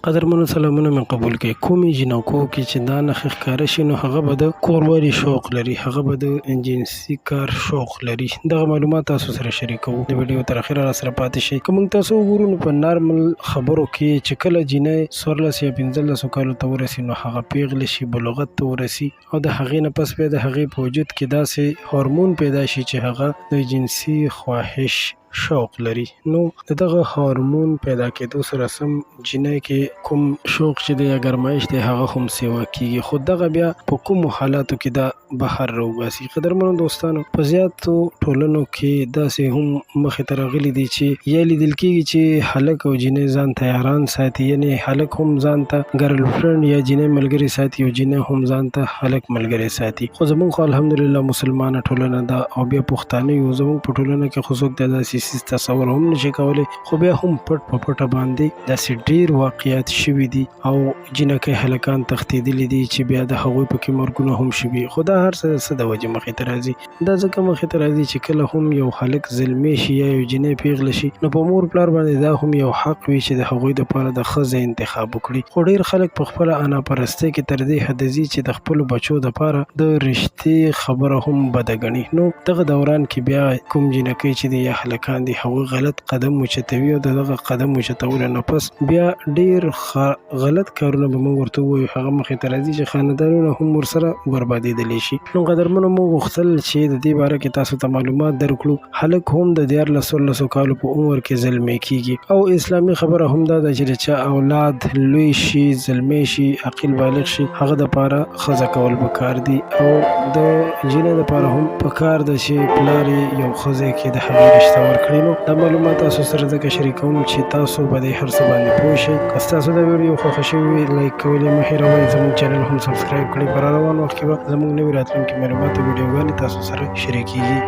قدرمنو سلامونه مې قبول کړئ. کومې جینکو کې چې دا نښې ښکاره شي نو هغه به د کوروالی شوق لري، هغه به د جنسي کار شوق لري. دغه معلومات تاسو سره شریکوو، د ویډیو تر اخره را سره پاتې شئ. که موږ تاسو وګورو نو په نارمل خبرو کې چې کله جینۍ 14 یا 15 کالو ته ورسي نو هغه پیغله شي، بلوغت ته ورسي او د هغې نه پس بیا د هغې په وجود کې داسې هورمون پیدا شي چې هغه د جنسي خواهش شوق لري. نو د دغه هارمون پیدا کېدو سره سم جینۍ کې کوم شوق چې دی یا ګرمایش دی هغه هم سیوا کیږي، خو دغه بیا په کومو حالاتو کې دا بهر راوباسي. قدرمنو دوستانو، په زیاتو ټولنو کې داسې هم مخې ته راغلي دي چې یا لیدل کیږي چې هلک او جینۍ ځان ته یاران ساتي، یعنی هلک هم ځان ته ګرل فرند یا جینۍ ملګری ساتي او جینۍ هم ځان ته هلک ملګری ساتي. خو زمونږ خو الحمدلله مسلمانه ټولنه ده او بیا پښتانه یو، زمونږ په ټولنه کې خو څوک د داسې څیز تصور هم نشي کولی، خو بیا هم پټ په پټه باندې داسې ډیر واقعیات شوي دي او جینکۍ هلکان تښتېدلي دي چې بیا د هغوی پکې مرګونه هم شوي. خو دا هر څه د څه د وجې مخې ته راځي؟ دا ځکه مخې ته راځي چې کله هم یو هلک زلمی شي یا یو جینۍ پیغله شي نو په مور پلار باندې دا هم یو حق وي چې د هغوی دپاره د ښه ځای انتخاب وکړي. خو ډېر خلک په خپله انا پرستۍ کې تر دې حده ځي چې د خپلو بچو دپاره د رشتې خبره هم بده ګڼي. نو دغه دوران کې بیا کوم جینکۍ چې دي یا هلکان دي هغوی غلط قدم اوچتوي او د دغه قدم اوچتولو نه پس بیا ډېر غلط کارونه به موږ ورته ووایو هغه مخې ته راځي چې خاندانونه هم ورسره بربادېدلی شي. نو قدرمنو، موږ غوښتل چې د دې باره کې تاسو ته معلومات درکړو. هلک هم د 13 څوارلسو کالو په عمر کې زلمی کیږي او اسلامي خبره هم دا ده چې د چا اولاد لوی شي، زلمی شي، عقیل بالغ شي، هغه دپاره ښځه کول پکار دي او د جینۍ دپاره هم پکار ده چې پلار یې یو ښه ځای کې د هغې رشته ورکړي. نو دا معلومات تاسو سره ځکه شریکوم چې تاسو به دې هر څه باندې پوه شئ. که ستاسو دا ویډیو خوښه شوې وي لایک کول یې مه هېروئ، زموږ چینل هم سبسکرایب کړئ. په را روان وخت کې به زموږ نوي راتلونکي معلومات او ویډیوګانې تاسو سره شریکیږي.